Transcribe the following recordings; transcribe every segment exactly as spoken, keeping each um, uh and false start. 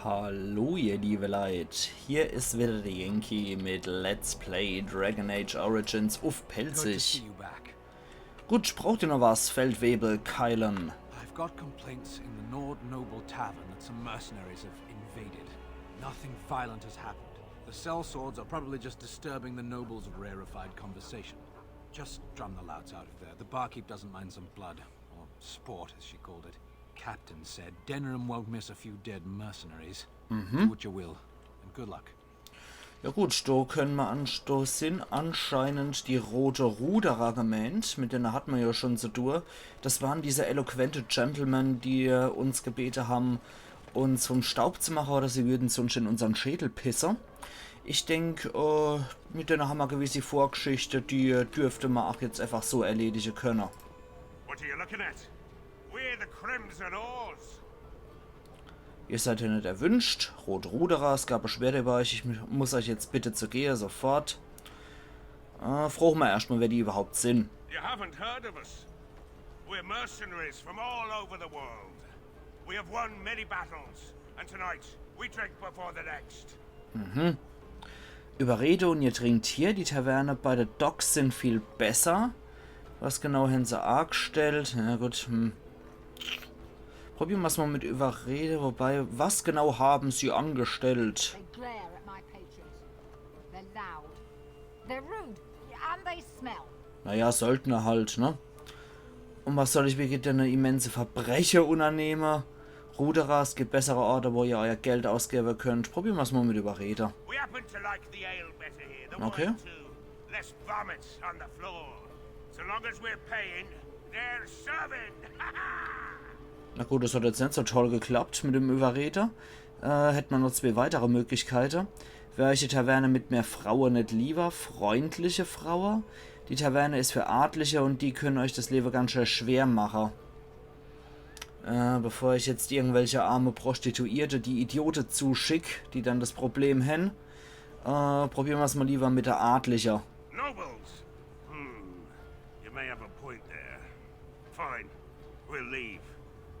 Hallo ihr liebe Leit, hier is wieder der Yankee mit Let's Play Dragon Age Origins uff Pälzisch. You back. Gut, braucht ihr noch was, Feldwebel Kylan? I've got complaints in the Nord Noble Tavern that some mercenaries have invaded. Nothing violent has happened. The sellswords are probably just disturbing the nobles' rarefied conversation. Just drum the louts out of there. The barkeep doesn't mind some blood, or sport, as she called it. Captain said Denerim won't miss a few dead mercenaries. Do what you will, and good luck. Ja gut, do könne mer anstoßen. Anscheinend die rote Ruderer gemeint, mit denen hat mer ja schon zu tun. Das waren diese eloquente Gentlemen, die uns gebete haben, uns vom Staub zu machen, oder sie würden sonst in unseren Schädel pissen. Ich denk, äh, mit denen haben mer gewisse Vorgeschichte, die dürfte mer auch jetzt einfach so erledigen können. What are you looking at? We're the Crimson Oars. Ihr seid hier nicht erwünscht. Rotruderer, es gab Beschwerde über euch. Ich mu- muss euch jetzt bitte zu gehe, sofort. Äh, froch mer erstmal, wer die überhaupt sind. You haven't heard of us. We're mercenaries from all over the world. We have won many battles, and tonight we drink before the next. Überrede und ihr trinkt hier. Die Taverne bei der Docks sind viel besser. Was genau haben sie angestellt? Na gut, hm. Probieren mer's mal mit Überrede. Wobei, was genau haben sie angestellt? They glare at my patrons. They're loud. They're rude. And they smell. Naja, Söldner halt, ne? Und was soll ich wegen denne immense Verbreche unternehmen? Ruderer, es gibt bessere Orte, wo ihr euer Geld ausgeben könnt. Probieren mer's mal mit Überrede. We happen to like the ale better here. The Okay. Wine too. Less vomit on the floor. So long as we're paying, they're serving. Na gut, das hat jetzt nicht so toll geklappt mit dem Überrede. Äh, hätt mer noch zwei weitere Möglichkeiten. Wär euch die Taverne mit mehr Frauen nicht lieber? Freundliche Frauen? Die Taverne ist für Adlige und die können euch das Leben ganz schön schwer machen. Äh, bevor ich jetzt irgendwelche arme Prostituierte, die Idiote zuschick, die dann das Problem hän, äh, probieren mer's mal lieber mit der Adlicher. Nobles? Hmm. You may have a point there. Fine. We'll leave.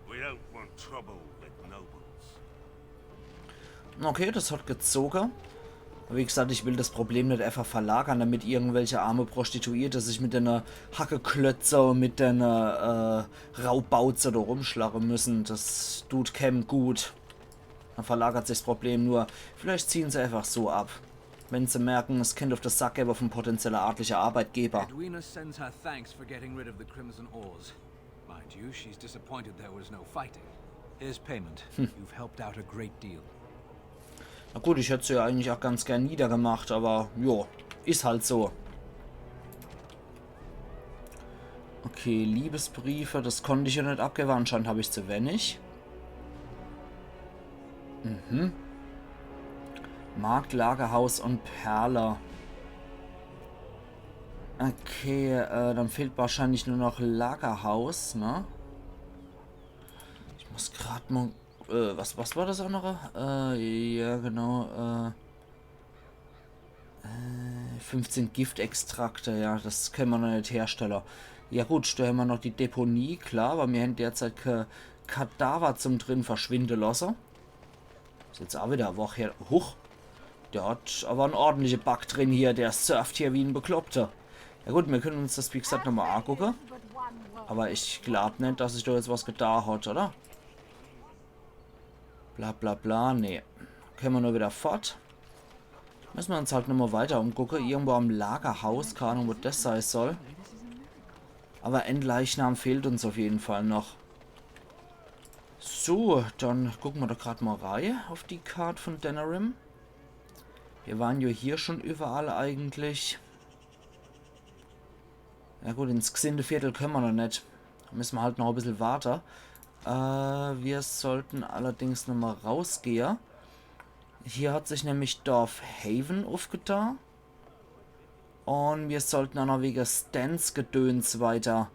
We don't want trouble with nobles. Okay, das hat gezogen. Aber wie gesagt, ich will das Problem nicht einfach verlagern, damit irgendwelche arme Prostituierte sich mit einer Hackeklötze und mit einer äh, Raubauze da rumschlagen müssen. Das tut keinem gut. Dann verlagert sich das Problem nur. Vielleicht ziehen sie einfach so ab. Wenn sie merken, es könnte auf das Sack geben vom potenziellen adlicher Arbeitgeber. Edwina sends her thanks for getting rid of the Crimson Oars. Mind you, she's disappointed there was no fighting. Here's payment. You've helped out a great deal. Na gut, ich hätt sie ja eigentlich auch ganz gern niedergemacht, aber jo, is halt so. Okay, Liebesbriefe, das konnt ich ja nicht abgeben. Anscheinend hab ich zu wenig. Mhm. Markt, Lagerhaus und Perle. Okay, äh, dann fehlt wahrscheinlich nur noch Lagerhaus, ne? Ich muss grad mal, äh, was, was war das andere? Äh, ja, genau, äh, äh, fünfzehn Giftextrakte, ja, das können wir noch nicht herstellen. Ja gut, da haben wir noch die Deponie, klar, aber wir haben derzeit ke Kadaver zum drin verschwinden lassen. Is jetzt auch wieder eine Woche her. Huch. Der hat aber einen ordentlichen Back drin hier. Der surft hier wie ein Bekloppter. Ja gut, wir können uns das, wie gesagt, nochmal angucken. Aber ich glaub nicht, dass sich da jetzt was getan hat, oder? Bla bla bla, nee. Können wir nur wieder fort. Müssen wir uns halt nochmal weiter umgucken. Irgendwo am Lagerhaus, keine Ahnung, wo das sein soll. Aber ein Leichnam fehlt uns auf jeden Fall noch. So, dann gucken wir doch grad mal rein auf die Karte von Denerim. Wir waren ja hier schon überall eigentlich. Ja gut, ins Xindeviertel können wir noch nicht. Da müssen wir halt noch ein bisschen warten. Äh, wir sollten allerdings nochmal rausgehen. Hier hat sich nämlich Dorf Haven aufgetan. Und wir sollten auch noch wegen Stans Gedöns weiter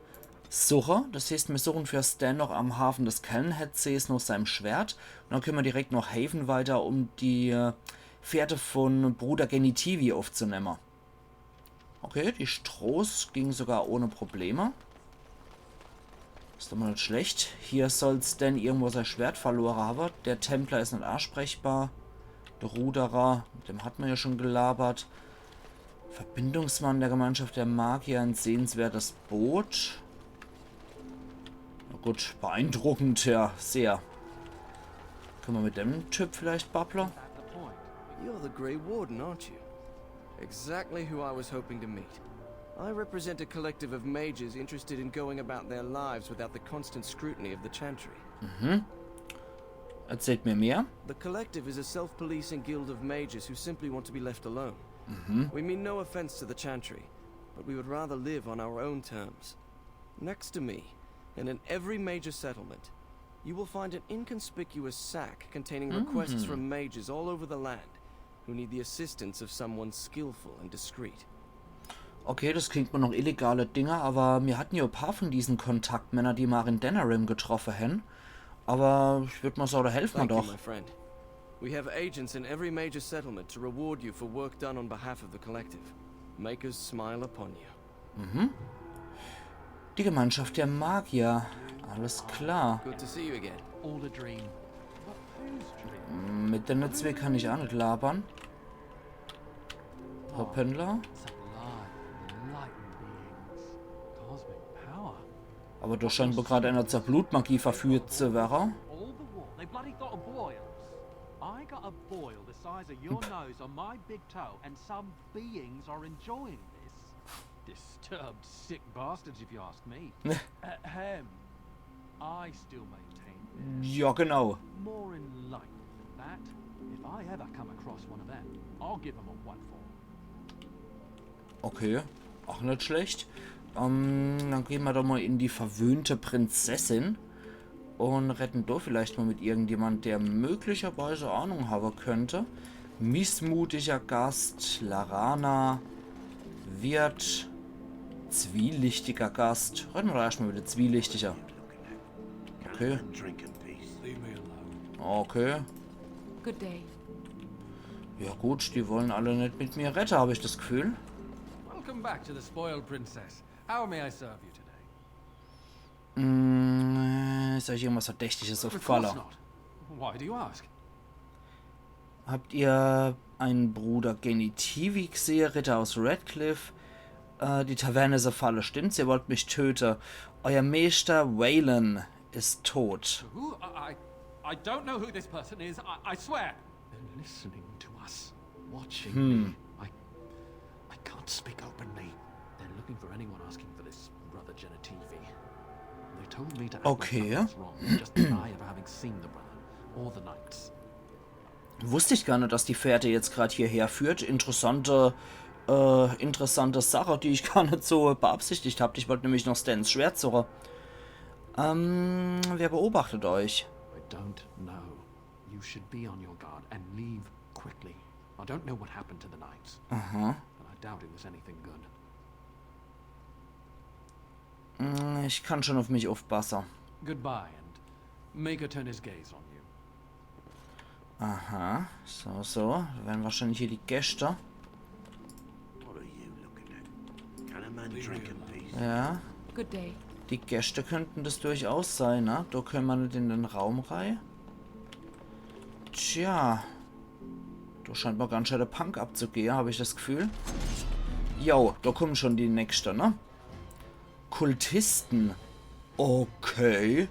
suchen. Das heißt, wir suchen für Stan noch am Hafen des Kellenheadsees nach seinem Schwert. Und dann können wir direkt nach Haven weiter, um die äh, Fährte von Bruder Genitivi aufzunehmen. Okay, die Stroß ging sogar ohne Probleme. Is doch mol net schlecht. Hier soll's denn irgendwo sei Schwert verlore hawwe. Der Templer is net ansprechbar. Der Ruderer, mit dem hat ma ja schon gelabert. Verbindungsmann der Gemeinschaft der Magier, ein sehenswertes Boot. Na gut, beeindruckend, ja, sehr. Könne ma mit dem Typ vielleicht babble? You're the Grey Warden, aren't you? Exactly who I was hoping to meet. I represent a collective of mages interested in going about their lives without the constant scrutiny of the Chantry. Erzählt mir mehr. The collective is a self-policing guild of mages who simply want to be left alone. We mean no offense to the Chantry, but we would rather live on our own terms. Next to me, and in every major settlement, you will find an inconspicuous sack containing requests from mages all over the land who need the assistance of someone skillful and discreet. Okay, das klingt ma noch illegale Dinger, aber mir hatten ja e paar von diesen Kontaktmänner, die ma in Denerim getroffe hen. Aber ich würd ma sage, do helf ma Thank you, doch. My friend. We have agents in every major settlement to reward you for work done on behalf of the collective. Make us smile upon you. Die Gemeinschaft der Magier. Alles klar. Good to see you again. All a dream. But whose dream? Mit denne zwee kann ich aa net labere. Herr Pendler. Sublime, enlightened beings. Cosmic power. Aber do scheint ma grad einer zur Blutmagie verführt zu werre. All the war. They bloody got a boil. I got a boil the size of your nose on my big toe, and some beings are enjoying this. Disturbed sick bastards, if you ask me. Ahem. I still maintain this. Ja, genau. More enlightened than that. If I ever come across one of them, I'll give 'em a whatful. Okay, aa net schlecht. Ähm, dann gehn ma doch mal in die verwöhnte Prinzessin und redden do vielleicht mal mit irgendjemand, der möglicherweise Ahnung habe könnte. Missmutiger Gast, Laranna, Wirt, zwielichtiger Gast. Redden ma doch erscht mal mit de Zwielichtiger. Okay, Drink in peace. okay. Good day. Ja gut, die wollen alle net mit mir redde, hab ich das Gefühl. Welcome back to the Spoiled Princess. How may I serve you today? Mm, is euch irgendwas Verdächtiges Of course aufgefallen? Not. Why do you ask? Habt ihr einen Bruder Genitivi gesehen, Ritter aus Redcliffe? Äh, die Taverne is e Falle, stimmt's? Ihr wollt mich töten. Euer Meister Waylon ist tot. Who? I, I, I don't know who this person is. I, I swear. They're listening to us, watching me. I, I can't speak openly. They're looking for anyone asking for this brother Genitivi. They told me to act Okay. Like nothing's wrong. Just deny ever having seen the brother or the knights. Wusste ich gar net, dass die Fährte jetzt grad hierher führt. Interessante, äh, interessante Sache, die ich gar net so beabsichtigt hab. Ich wollt nämlich noch Stans Schwert suche. Ähm, wer beobachtet euch? I don't know. You should be on your guard and leave quickly. I don't know what happened to the knights, Aha. but I doubt it was anything good. Mm, ich kann schon auf mich aufpassen. Goodbye, and Maker turn his gaze on you. Aha, so, so. Da wären wahrscheinlich hier die Gäste. What are you looking at? Can a man drink in peace? Ja, Good day. die Gäste könnten das durchaus sein, ne? Da können wir nicht in den Raum rein. Tja. Da scheint mal ganz schön der Punk abzugehen, hab ich das Gefühl. Jo, da kommen schon die nächsten, ne? Kultisten. Okay.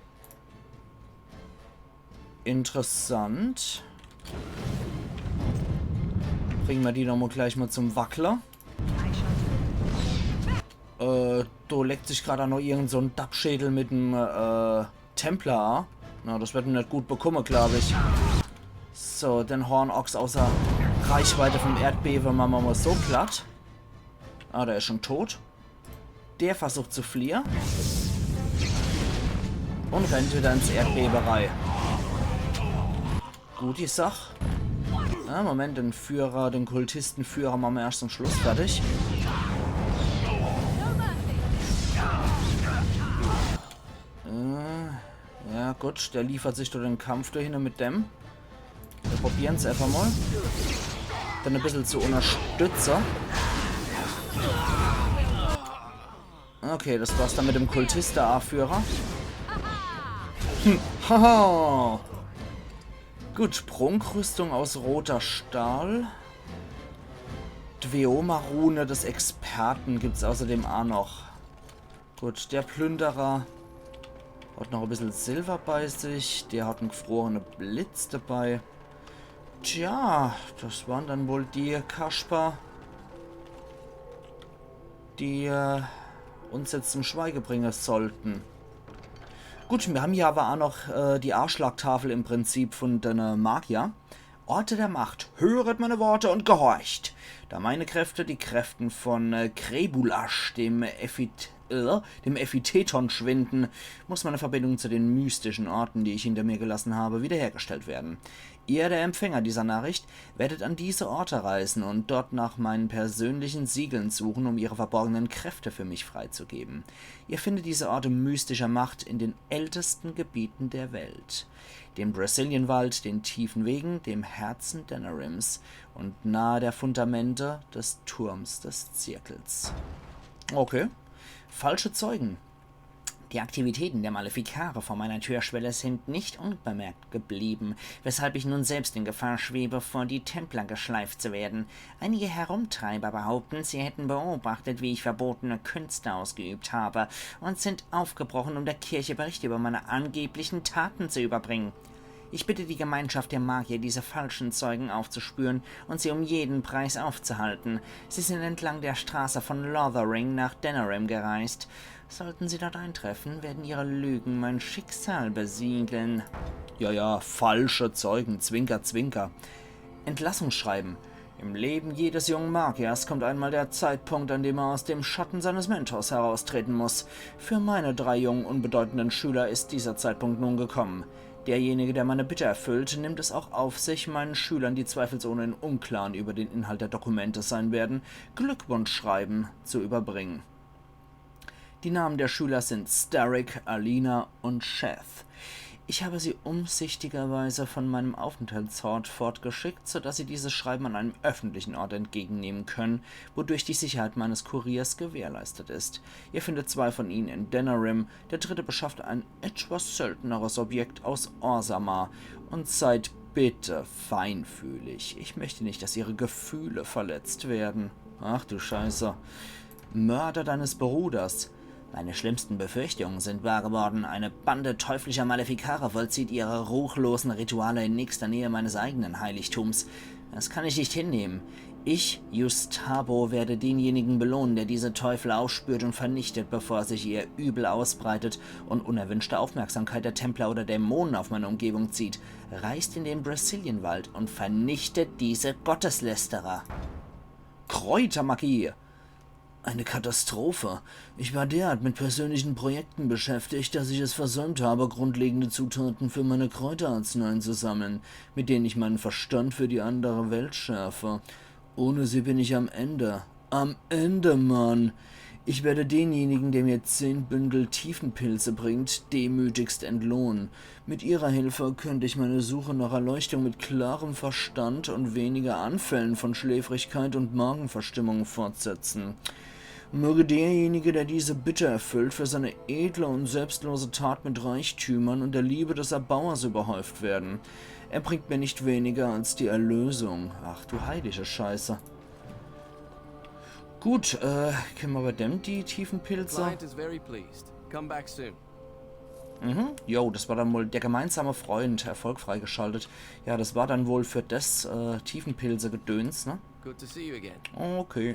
Interessant. Bringen wir die noch mal gleich mal zum Wackler. Äh, da legt sich grad noch irgend so en Dappschädel mit em, äh, Templer. Na, das wird er net gut bekommen, glaub ich. So, den Hornochs außer Reichweite vom Erdbeben machen wir mal so platt. Ah, der ist schon tot. Der versucht zu fliehen. Und rennt wieder ins Erdbeben rein. Gut die Sach. Ja, Moment, den Führer, den Kultistenführer machen wir erst zum Schluss fertig. Äh, ja gut, der liefert sich durch den Kampf durch hin mit dem. Wir probieren's einfach mal. Dann ein bisschen zu unterstützen. Okay, das war's dann mit dem Kultisten-Anführer. Haha. Gut, Prunkrüstung aus roter Stahl. Dweoma-Rune des Experten gibt's außerdem aa noch. Gut, der Plünderer hat noch e bissel Silber bei sich. Der hat en gefrorene Blitz dabei. Tja, das waren dann wohl die Kasper, die äh, uns jetzt zum Schweige bringe sollten. Gut, mir haben ja aber auch noch äh, die Aaschlagtafel im Prinzip von den äh, Magier. Orte der Macht, höret meine Worte und gehorcht. Da meine Kräfte die Kräften von äh, Krebulasch, dem Ephit äh, dem Ephitheton schwinden, muss meine Verbindung zu den mystischen Orten, die ich hinter mir gelassen habe, wiederhergestellt werden. Ihr, der Empfänger dieser Nachricht, werdet an diese Orte reisen und dort nach meinen persönlichen Siegeln suchen, um ihre verborgenen Kräfte für mich freizugeben. Ihr findet diese Orte mystischer Macht in den ältesten Gebieten der Welt. Dem Brecilianwald, den tiefen Wegen, dem Herzen Denarims und nahe der Fundamente des Turms des Zirkels. Okay. Falsche Zeugen. Die Aktivitäten der Malefikare vor meiner Türschwelle sind nicht unbemerkt geblieben, weshalb ich nun selbst in Gefahr schwebe, vor die Templer geschleift zu werden. Einige Herumtreiber behaupten, sie hätten beobachtet, wie ich verbotene Künste ausgeübt habe, und sind aufgebrochen, um der Kirche Bericht über meine angeblichen Taten zu überbringen. Ich bitte die Gemeinschaft der Magier, diese falschen Zeugen aufzuspüren und sie um jeden Preis aufzuhalten. Sie sind entlang der Straße von Lothering nach Denerim gereist. Sollten sie dort eintreffen, werden ihre Lügen mein Schicksal besiegeln. Ja, ja, falsche Zeugen, Zwinker, Zwinker. Entlassungsschreiben. Im Leben jedes jungen Magiers kommt einmal der Zeitpunkt, an dem er aus dem Schatten seines Mentors heraustreten muss. Für meine drei jungen, unbedeutenden Schüler ist dieser Zeitpunkt nun gekommen. Derjenige, der meine Bitte erfüllt, nimmt es auch auf sich, meinen Schülern, die zweifelsohne im Unklaren über den Inhalt der Dokumente sein werden, Glückwunschschreiben zu überbringen. Die Namen der Schüler sind Starrick, Alina und Sheth. Ich habe sie umsichtigerweise von meinem Aufenthaltsort fortgeschickt, sodass sie dieses Schreiben an einem öffentlichen Ort entgegennehmen können, wodurch die Sicherheit meines Kuriers gewährleistet ist. Ihr findet zwei von ihnen in Denerim, der dritte beschafft ein etwas selteneres Objekt aus Orzammar. Und seid bitte feinfühlig. Ich möchte nicht, dass ihre Gefühle verletzt werden. Ach du Scheiße. Mörder deines Bruders. Meine schlimmsten Befürchtungen sind wahr geworden. Eine Bande teuflischer Malefikare vollzieht ihre ruchlosen Rituale in nächster Nähe meines eigenen Heiligtums. Das kann ich nicht hinnehmen. Ich, Justabo, werde denjenigen belohnen, der diese Teufel aufspürt und vernichtet, bevor sich ihr Übel ausbreitet und unerwünschte Aufmerksamkeit der Templer oder Dämonen auf meine Umgebung zieht. Reist in den Brecilianwald und vernichtet diese Gotteslästerer. Kräutermagie! Eine Katastrophe. Ich war derart mit persönlichen Projekten beschäftigt, dass ich es versäumt habe, grundlegende Zutaten für meine Kräuterarzneien zu sammeln, mit denen ich meinen Verstand für die andere Welt schärfe. Ohne sie bin ich am Ende. Am Ende, Mann. Ich werde denjenigen, der mir zehn Bündel Tiefenpilze bringt, demütigst entlohnen. Mit ihrer Hilfe könnte ich meine Suche nach Erleuchtung mit klarem Verstand und weniger Anfällen von Schläfrigkeit und Magenverstimmung fortsetzen. Möge derjenige, der diese Bitte erfüllt, für seine edle und selbstlose Tat mit Reichtümern und der Liebe des Erbauers überhäuft werden. Er bringt mir nicht weniger als die Erlösung. Ach du heilige Scheiße. Gut, äh, kenne mer bei dem die Tiefenpilze? Client is very pleased. Come back soon. Mhm. Jo, das war dann wohl der gemeinsame Freund, Erfolg freigeschaltet. Ja, das war dann wohl für das äh, Tiefenpilze-Gedöns, ne? Good to see you again. Okay.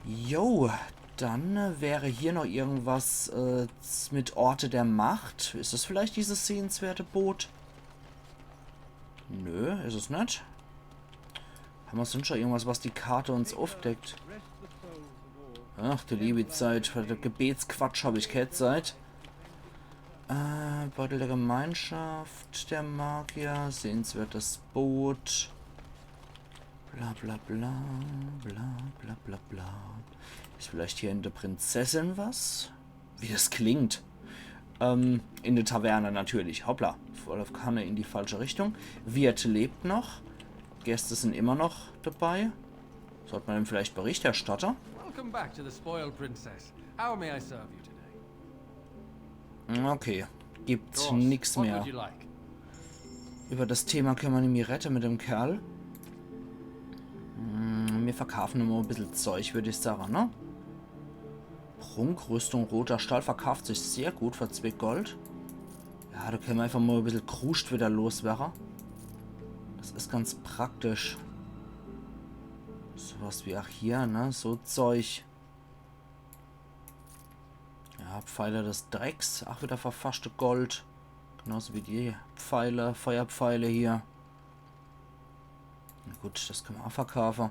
Jo, dann äh, wäre hier noch irgendwas äh, mit Orte der Macht. Ist das vielleicht dieses sehenswerte Boot? Nö, ist es net. Haben wir sonst schon irgendwas, was die Karte uns aufdeckt? Ach du liebe Zeit, für den Gebetsquatsch habe ich keine Zeit. Äh, Beutel der Gemeinschaft, der Magier, sehenswertes Boot. Bla bla bla, bla bla bla bla. Ist vielleicht hier in der Prinzessin was? Wie das klingt. Ähm, in der Taverne natürlich. Hoppla, voll auf Kanne in die falsche Richtung. Wirt lebt noch. Gäste sind immer noch dabei. Sollte man ihm vielleicht Bericht erstatten? Welcome back to the Spoiled Princess. How may I serve you today? Hm, okay. Gibt nix mehr. Über das Thema könne mer nimmi redde mit dem Kerl. Hm, mir verkaufen emol e bissel Zeug, würd ich sage, ne? Prunkrüstung, roter Stahl, verkauft sich sehr gut für zwee Gold. Ja, do könne mer einfach mol e bissel Kruscht wieder loswerre. Das is ganz praktisch. Sowas wie auch hier, ne? So Zeug. Ja, Pfeile des Drecks, auch wieder verfaschte Gold. Genauso wie die Pfeile, Feuerpfeile hier. Na gut, das könne mer auch verkaufe.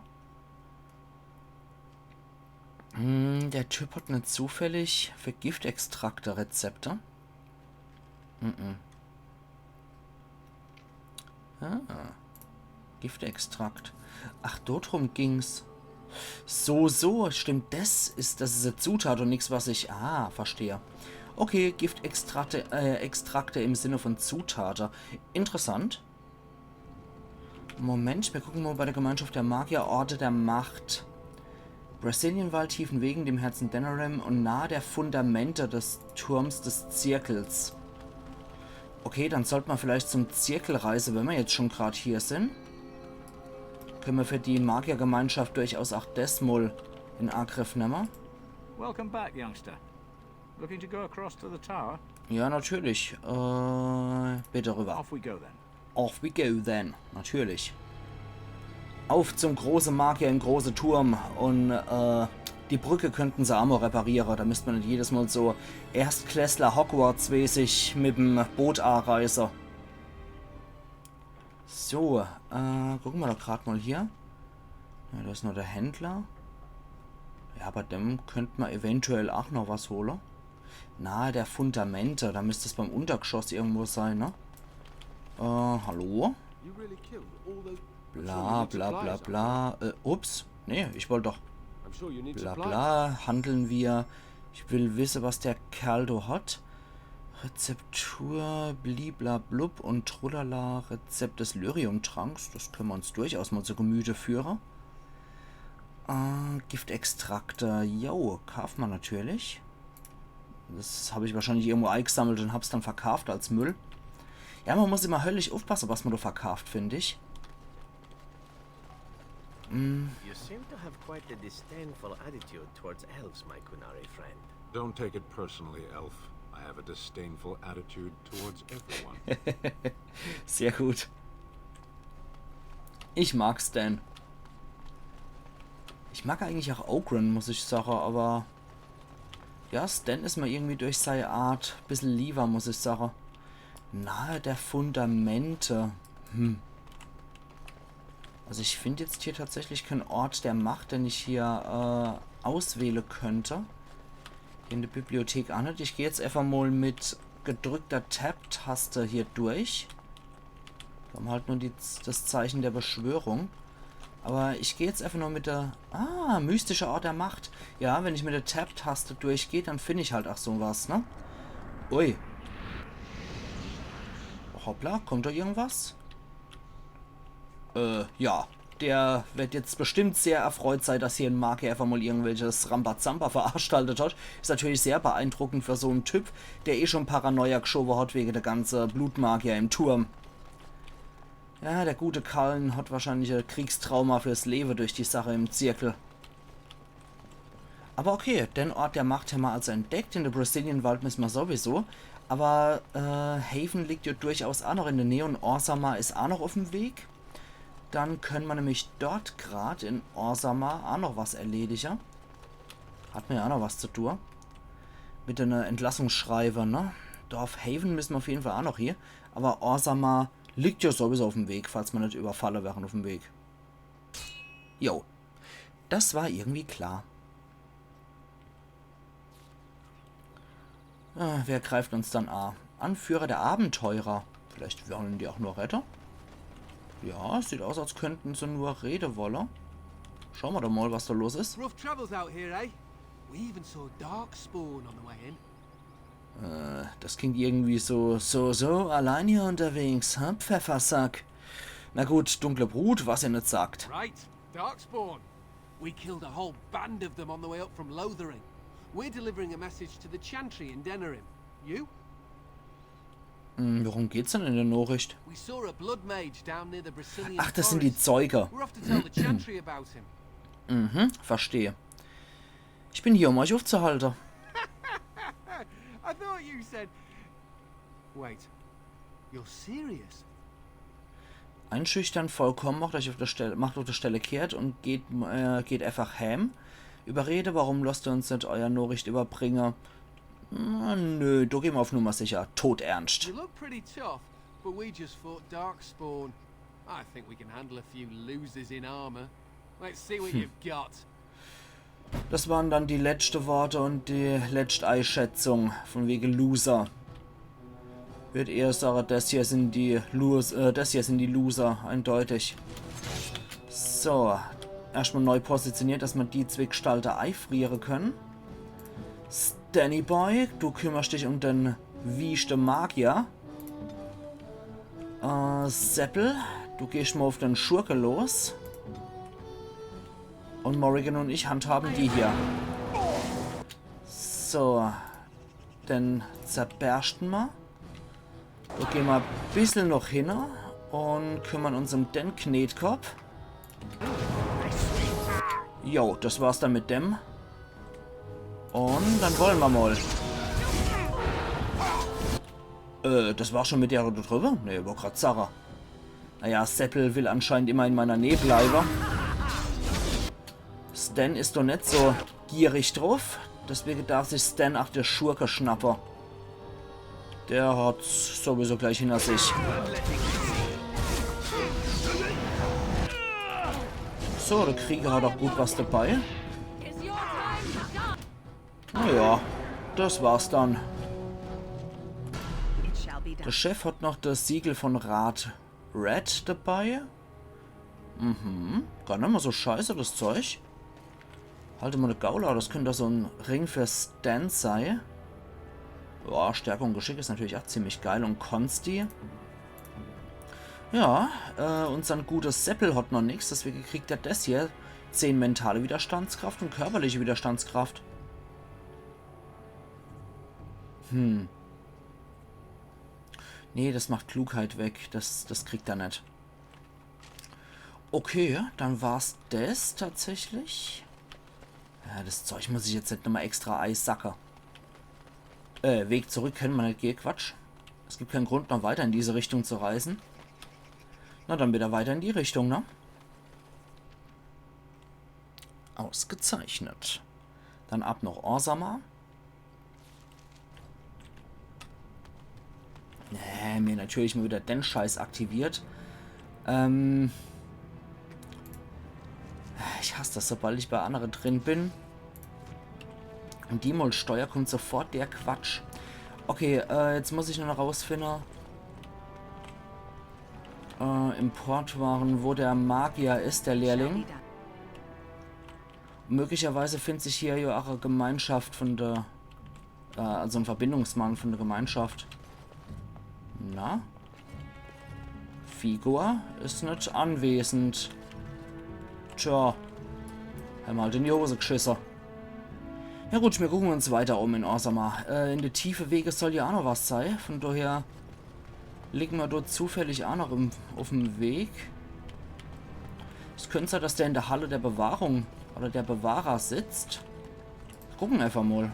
Hm, der Typ hat net zufällig für Giftextrakte Rezepte? Mhm. Ah. Giftextrakt. Ach, dort drum ging's. So, so, stimmt. Das is, das is e Zutat und nix, was ich... Ah, verstehe. Okay, Giftextrakte, äh, Extrakte im Sinne von Zutate. Interessant. Moment, mir gucke mol bei der Gemeinschaft der Magier, Orte der Macht. Brecilianwald, tiefen Wegen, dem Herzen Denerim und nahe der Fundamente des Turms des Zirkels. Okay, dann sollt mer vielleicht zum Zirkel reise, wenn mer jetzt schon grad hier sin. Könne mer für die Magiergemeinschaft durchaus auch des mol in Angriff nemme. Welcome back, youngster. Looking to go across to the tower? Ja, natürlich. Äh, bitte rüber. Off we go then. Off we go then. Natürlich. Auf zum große Magier im große Turm. Und, äh, die Brücke könnten se aa mol repariere. Do müsst mer net jedes Mol so Erstklässler Hogwarts-mäßig mit'm Boot aareise. So, äh, gucke mer doch grad mol hier. Ja, do is noch der Händler. Ja, bei dem könnt mer eventuell aa noch was hole. Nahe der Fundamente, do müsst es beim Untergeschoss irgendwo sei, ne? Äh, hallo? You really killed all those... Bla, bla, bla, bla. Äh, ups. Nee, ich wollt doch... I'm sure you need supplies. Bla, bla, handeln wir. Ich will wisse, was der Kerl do hat. Rezeptur, bliblablub und trulala, Rezept des Lyriumtranks. Das könne mer uns durchaus mol zu Gemüte führe. Äh, Giftextrakte, jo, kaafe mer natürlich. Das hab ich wahrscheinlich irgendwo eigsammelt und hab's dann verkaaft als Müll. Ja, mer muss immer höllisch uffpasse, was mer do verkaaft, find ich. Mm. You seem to have quite a disdainful attitude towards elves, my Qunari friend. Don't take it personally, Elf. I have a disdainful attitude towards everyone. Sehr gut. Ich mag Sten. Ich mag eigentlich auch Oghren, muss ich sage, aber ja, Sten is mer irgendwie durch sei Art bissel liewer, muss ich sage. Nahe der Fundamente. Hm. Also ich find jetzt hier tatsächlich kein Ort der Macht, den ich hier, äh, auswähle könnt. Hier in der Bibliothek aa net. Ich geh jetzt einfach mol mit gedrückter Tab-Taste hier durch. Mir hän halt nur die, das Zeichen der Beschwörung. Aber ich geh jetzt einfach nur mit der... Ah, mystischer Ort der Macht. Ja, wenn ich mit der Tab-Taste durchgeh, dann find ich halt auch so was, ne? Ui. Hoppla, kommt da irgendwas? Äh, ja. Der wird jetzt bestimmt sehr erfreut sei, dass hier en Magier einfach mol irgendwelches Rambazamba veranstaltet hat. Is natürlich sehr beeindruckend für so en Typ, der eh schon Paranoia geschowe hat wege der ganze Blutmagier im Turm. Ja, der gute Cullen hat wahrscheinlich e Kriegstrauma fürs Lewe durch die Sache im Zirkel. Aber okay, den Ort der Macht hämmer also entdeckt. In de Brecilianwald müsse mer sowieso. Aber, äh, Haven liegt ja durchaus aa noch in der Nähe und Orzammar is aa noch uff'm Weg. Dann könne mer nämlich dort grad in Orzammar aa noch was erledige. Hat mer ja aa noch was zu tue. Mit ener Entlassungsschreibe, ne? Dorf Haven müsse mer uff jeden Fall aa noch hie. Aber Orzammar liegt ja sowieso uff'm Weg, falls mer net überfalle werre uff'm Weg. Jo. Das war irgendwie klar. Äh, wer greift uns dann a? Anführer der Abenteurer. Vielleicht wollen die auch nur rede? Ja, sieht aus, als könnten se nur rede wolle. Schaue mer doch mol, was da los is. Rough travels out here, eh? We even saw Darkspawn on the way in. Äh, das klingt irgendwie so, so, so, allein hier unterwegs, hä, Pfeffersack? Na gut, dunkle Brut, was ihr net sagt. Right, Darkspawn. We killed a whole band of them on the way up from Lothering. We're delivering a message to the Chantry in Denerim. You? Hm, worum geht's denn in der Nachricht? We saw a blood mage down near the Brecilian Ach, das sind die forest. Zeuge. We're off to tell the Chantry about him. Mhm, verstehe. Ich bin hier, um euch aufzuhalten. I thought you said. Wait, you're serious? Einschüchtern, vollkommen, macht euch auf der Stelle, macht auf der Stelle kehrt und geht, äh, geht einfach heim. Überrede, warum lasst ihr uns net euer Nachricht überbringen? Na, nö, do gehen wir auf Nummer sicher. Todernst. You look pretty tough, but we just fought Darkspawn. I think we can handle a few losers in armor. Let's see what you've got. Das waren dann die letzte Worte und die letzte Einschätzung von wegen Loser. Würd eher sagen, das hier sind die Los-, äh, das hier sind die Loser, eindeutig. So, erstmal neu positioniert, dass man die zwei Gestalte eifriere können. Danny Boy, du kümmerst dich um den wieschte Magier. Äh, Seppel, du gehst mal auf den Schurke los. Und Morrigan und ich handhaben die hier. So, den zerberschten ma. Do gehen ma bissel noch hin und kümmern uns um den Knetkopf. Jo, das war's dann mit dem. Und dann wollen ma mal. Äh, das war schon mit der Runde drüber? Nee, wollt grad sagen. Naja, Seppel will anscheinend immer in meiner Nähe bleiben. Sten is doch net so gierig drauf. Deswegen darf sich Sten ach der Schurke schnappen. Der hat's sowieso gleich hinter sich. So, der Krieger hat auch gut was dabei. Naja, das war's dann. Der Chef hat noch das Siegel von Rat Red dabei. Mhm, gar net mal so scheiße, das Zeug. Halt mal de Gaul a, das könnt so en Ring für Sten sei. Ja, Stärke und Geschick is natürlich auch ziemlich geil. Und Konsti. Ja, äh, unser guter Seppel hat noch nix, deswegen kriegt er das hier. Zehn mentale Widerstandskraft und körperliche Widerstandskraft. Hm. Nee, das macht Klugheit weg. Das, das kriegt er net. Okay, dann war's das tatsächlich. Ja, das Zeug muss ich jetzt net nochmal extra eisacke. Äh, Weg zurück könne ma net gehe, Quatsch. Es gibt keinen Grund, noch weiter in diese Richtung zu reisen. Na, dann wieder weiter in die Richtung, ne? Ausgezeichnet. Dann ab nach Orzammar. Nee, mir natürlich mal wieder den Scheiß aktiviert. Ähm, ich hasse das, sobald ich bei andere drin bin und die mal steuer, kommt sofort der Quatsch. Okay, äh, jetzt muss ich nur noch rausfinden, äh, Importwaren, wo der Magier is, der Lehrling. Möglicherweise findet sich hier ja auch eine Gemeinschaft von der, äh, also ein Verbindungsmann von der Gemeinschaft. Na? Figor is net anwesend. Tja. Hämmer halt in die Hose gschisse. Ja gut, mir gucken uns weiter um in Orzammar. Äh, in de tiefe Wege soll ja auch noch was sei. Von daher liegen mir dort zufällig auch noch im, auf dem Weg. Es könnte sein, dass der in der Halle der Bewahrung oder der Bewahrer sitzt. Gucken einfach mal.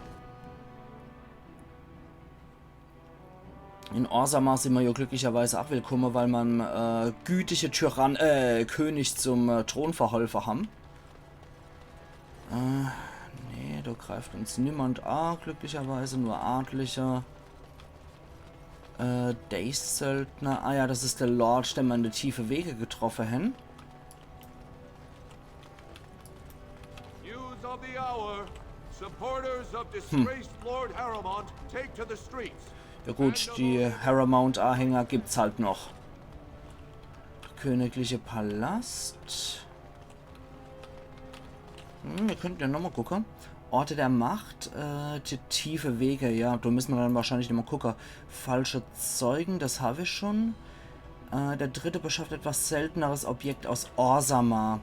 In Orzammar sind wir ja glücklicherweise auch willkommen, weil man äh, gütige Tyrann, äh, König zum äh, Thron verholfen haben. Äh, nee, da greift uns niemand an, glücklicherweise, nur Adlige. Äh, Dace-Söldner. Ah ja, das ist der Lord, den wir in de tiefe Wege getroffen haben. News of the hour. Supporters of disgraced Lord Harrowmont take to the streets. Ja gut, die Harrowmont-Anhänger gibt's halt noch. Königliche Palast. Hm, wir könnten ja nochmal gucken. Orte der Macht, äh, die tiefe Wege, ja, da müssen wir dann wahrscheinlich nochmal gucken. Falsche Zeugen, das habe ich schon. Äh, der Dritte beschafft etwas selteneres Objekt aus Orzammar.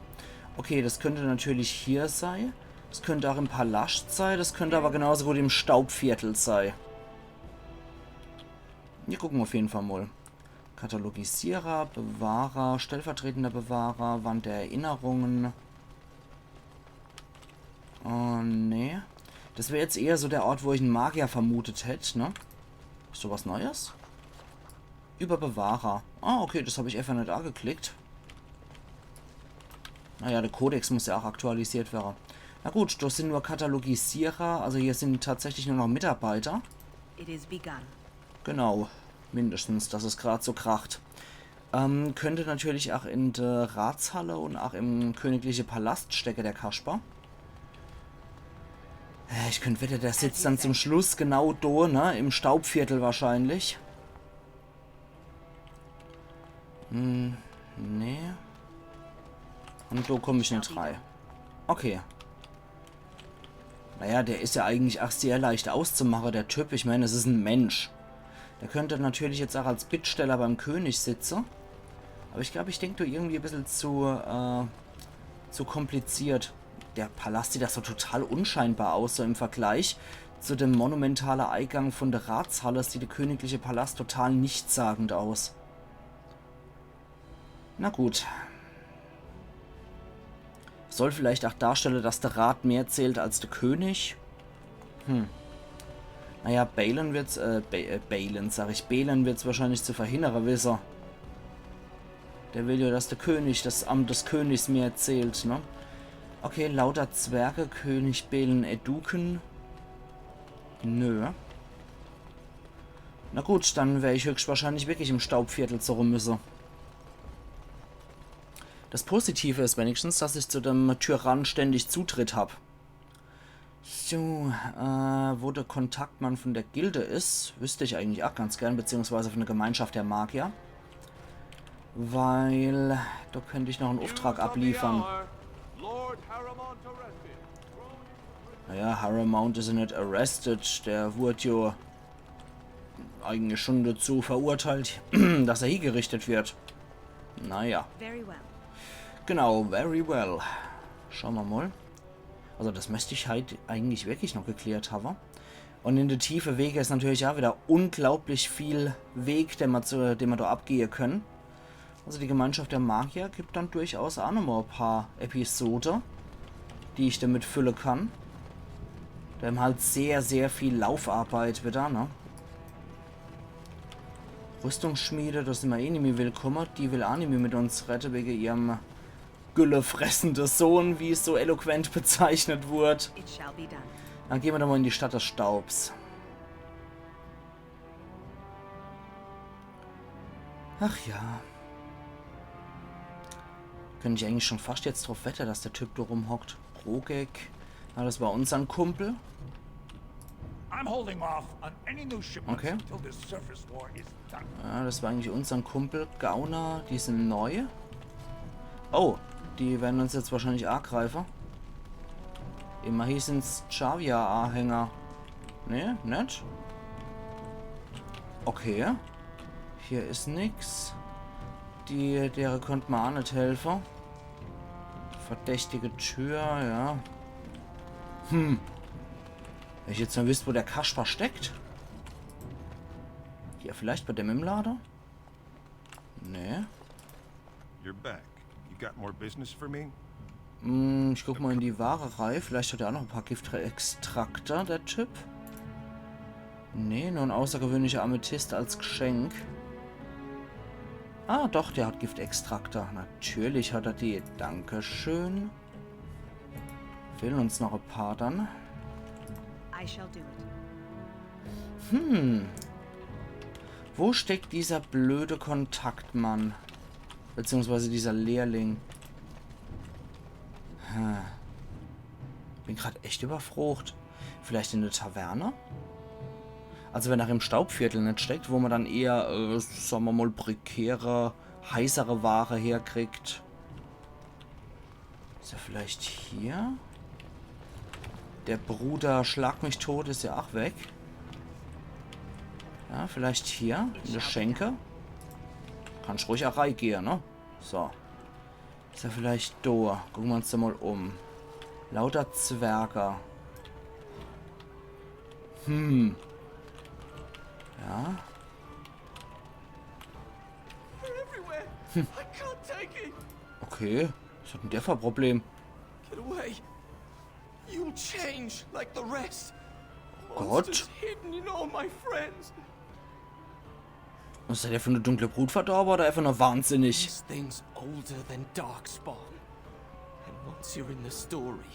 Okay, das könnte natürlich hier sei. Das könnte auch im Palast sei, das könnte aber genauso gut im Staubviertel sei. Mir gucken auf jeden Fall mal. Katalogisierer, Bewahrer, stellvertretender Bewahrer, Wand der Erinnerungen. Oh, nee. Das wäre jetzt eher so der Ort, wo ich einen Magier vermutet hätte, ne? Ist sowas Neues? Über Bewahrer. Ah, okay, das habe ich einfach nicht angeklickt. Naja, der Kodex muss ja auch aktualisiert werden. Na gut, das sind nur Katalogisierer, also hier sind tatsächlich nur noch Mitarbeiter. It is begun. Genau, mindestens, dass es gerade so kracht. Ähm, könnte natürlich auch in der Ratshalle und auch im königlichen Palast stecken, der Kasper. Äh, ich könnte wetten, der sitzt dann zum Schluss genau da, ne? Im Staubviertel wahrscheinlich. Hm, nee. Und da komme ich nicht rein. Okay. Naja, der ist ja eigentlich auch sehr leicht auszumachen, der Typ. Ich meine, es ist ein Mensch. Der könnte natürlich jetzt auch als Bittsteller beim König sitzen. Aber ich glaube, ich denke, du irgendwie ein bisschen zu, äh, zu kompliziert. Der Palast sieht doch so total unscheinbar aus, so im Vergleich zu dem monumentalen Eingang von der Ratshalle sieht der königliche Palast total nichtssagend aus. Na gut. Soll vielleicht auch darstellen, dass der Rat mehr zählt als der König. Hm. Naja, Bhelen wird's, äh, Ba- äh, Bhelen, sag ich, Bhelen wird's wahrscheinlich zu verhindern wisse. Der will ja, dass der König, das Amt des Königs mehr zählt, ne? Okay, lauter Zwerge, König Bhelen Aeducan. Nö. Na gut, dann werde ich höchstwahrscheinlich wirklich im Staubviertel zurück müssen. Das Positive ist wenigstens, dass ich zu dem Tyrann ständig Zutritt habe. So, äh, wo der Kontaktmann von der Gilde ist, wüsste ich eigentlich auch ganz gern, beziehungsweise von der Gemeinschaft der Magier. Weil da könnte ich noch einen Auftrag abliefern. Naja, Harrowmount ist ja nicht arrested. Der wurde ja eigentlich schon dazu verurteilt, dass er hingerichtet wird. Naja. Very well. Genau, very well. Schauen wir mal. Also das möchte ich halt eigentlich wirklich noch geklärt haben. Und in der Tiefe Wege ist natürlich auch wieder unglaublich viel Weg, den wir, zu, den wir da abgehen können. Also die Gemeinschaft der Magier gibt dann durchaus auch nochmal ein paar Episode, die ich damit füllen kann. Wir haben halt sehr, sehr viel Laufarbeit wieder, ne? Rüstungsschmiede, da sind wir eh nimmi willkommen. Die will auch nimmi mit uns reden wegen ihrem güllefressende Sohn, wie es so eloquent bezeichnet wurde. It shall be done. Dann gehen wir doch mal in die Stadt des Staubs. Ach ja. Könnte ich eigentlich schon fast jetzt drauf wetten, dass der Typ da rumhockt. Rogek. Na, das war unsern Kumpel. I'm holding off on any new shipments Okay. until this surface war is done. Ja, das war eigentlich unsern Kumpel. Gauner, die sind neu. Oh, die werden uns jetzt wahrscheinlich angreifen. Immerhin sind's Javia-Anhänger. Ne, net? Okay. Hier is nix. Die, dere könnt ma aa net helfe. Verdächtige Tür, ja. Hm. Wenn ich jetzt nur wüsst, wo der Kasper steckt. Hier, vielleicht bei dem im Lade? Nee. You're back. You got more business for me? Hm, ich guck mal in die Ware rei. Vielleicht hat er auch noch ein paar Giftextrakte, der Typ. Nee, nur ein außergewöhnlicher Amethyst als Geschenk. Ah, doch, der hat Giftextrakte. Natürlich hat er die. Dankeschön. Fehlen uns noch ein paar dann. I shall do it. Hm. Wo steckt dieser blöde Kontaktmann? Beziehungsweise dieser Lehrling. Hm. Bin grad echt überfrocht. Vielleicht in der Taverne? Also wenn er im Staubviertel net steckt, wo man dann eher, äh, sagen wir mal, prekäre, heisere Ware herkriegt. Is er vielleicht hier? Der Bruder Schlag mich tot is ja auch weg. Ja, vielleicht hier in der Schenke. Kannst ruhig auch reigehen, ne? So. Is er vielleicht do? Gucken wir uns da mal um. Lauter Zwerge. Hm. Ja. I can't take it. Okay, was hat denn der für e Problem? Get away. You'll change like the rest. Gott. Monsters hidden in all my friends. Was, hat der für e dunkle Brut verdorbe oder einfach nur wahnsinnig? This thing's older than Darkspawn. And once you're in the story,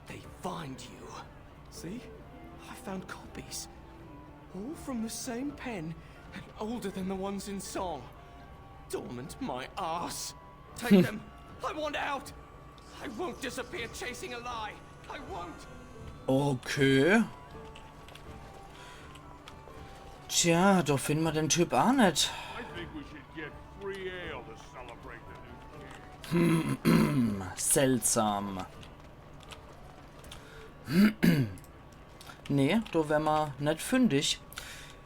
they find you. See? I found copies. All from the same pen and older than the ones in Song. Dormant my ass. Take them. I want out. I won't disappear chasing a lie. I won't. Okay. Tja, do find ma den Typ aa net. I think we should get free ale to celebrate the new king. Seltsam. Nee, do wär ma net fündig.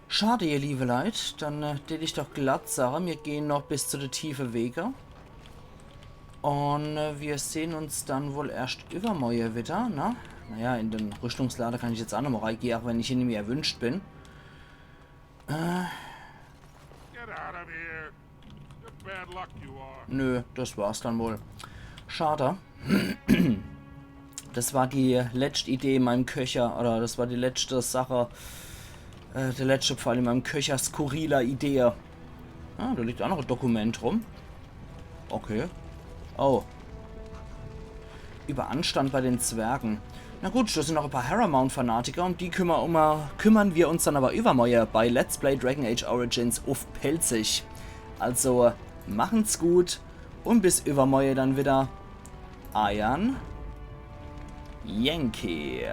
Schade, ihr liebe Leit. Dann äh, tät ich doch glatt sage, mir gehn noch bis zu de tiefe Wege. Un äh, mir sehn uns dann wohl erscht iwwermorje widder, ne? Naja, in den Rüstungslade kann ich jetzt aa nochmol reigehe, aa wenn ich hier nimmi erwünscht bin. Äh, Get out of here. Good bad luck you are. Nö, das war's dann wohl. Schade. Das war die letscht Idee in meinem Köcher, oder das war die letschte Sache, äh, der letschte Pfeil in meinem Köcher skurriler Idee. Ah, do liegt aa noch e Dokument rum. Okay. Oh. Über Anstand bei den Zwergen. Na gut, das sind noch e paar Harrowmount-Fanatiker, um die kümmer, um, äh, kümmern wir uns dann awwer iwwermorje bei Let's Play Dragon Age Origins uff Pälzisch. Also, machen's gut un bis iwwermorje dann widder. Eiern Yankee.